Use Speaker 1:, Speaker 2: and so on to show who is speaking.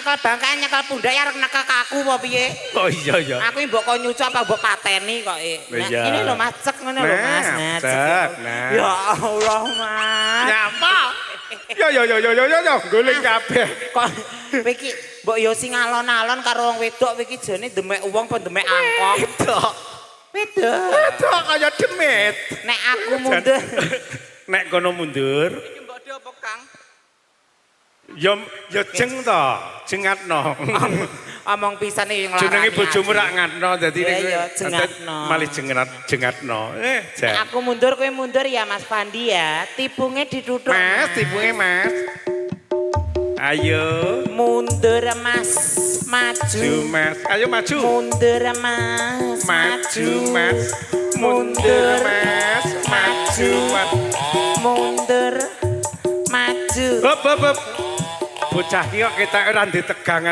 Speaker 1: nyekel bangkai, nyekel pundak ya arep nekek aku apa piye?
Speaker 2: Oh iya iya.
Speaker 1: Aku mbok kon nyucu apa mbok pateni kok. Eh. Nah,
Speaker 2: Iya.
Speaker 1: ini lho, Mas, cek ngono lho, Mas.
Speaker 2: Nah,
Speaker 1: Nah, cek.
Speaker 2: Cek, nah.
Speaker 1: Ya Allah, Mas.
Speaker 2: Nyapa? Yo yo yo yo yo yo yo guling kabeh.
Speaker 1: Kok kowe iki mbok yo sing alon-alon karo wong wedok, kowe iki jane demek wong apa demek angkong?
Speaker 2: Wedok.
Speaker 1: Wedok.
Speaker 2: Wedok kaya demit.
Speaker 1: Nek aku mundur.
Speaker 2: Nek kono mundur,
Speaker 3: Iki mbok di apa, Kang?
Speaker 2: Yo yo jeng to, jengatno.
Speaker 1: Omong pisan iki nglarani.
Speaker 2: Jenenge bojomu
Speaker 1: ati.
Speaker 2: Rak ngatno dadi
Speaker 1: Iya,
Speaker 2: niku
Speaker 1: iya, jengatno.
Speaker 2: malih jengat jengatno. Eh,
Speaker 1: Nek
Speaker 2: jan.
Speaker 1: aku mundur, kowe mundur ya, Mas Fandi ya. Tipunge dituthuk.
Speaker 2: Mas, tipunge, Mas. Ayo,
Speaker 1: Mundur, Mas, maju.
Speaker 2: maju, Mas. Ayo maju.
Speaker 1: Mundur, Mas,
Speaker 2: Maju, Mas. Mundur, Mas. Maju, Mas.
Speaker 1: Mundur, maju.
Speaker 2: Hop hop hop. Bocah ki kok ketok ora ndek tegangan.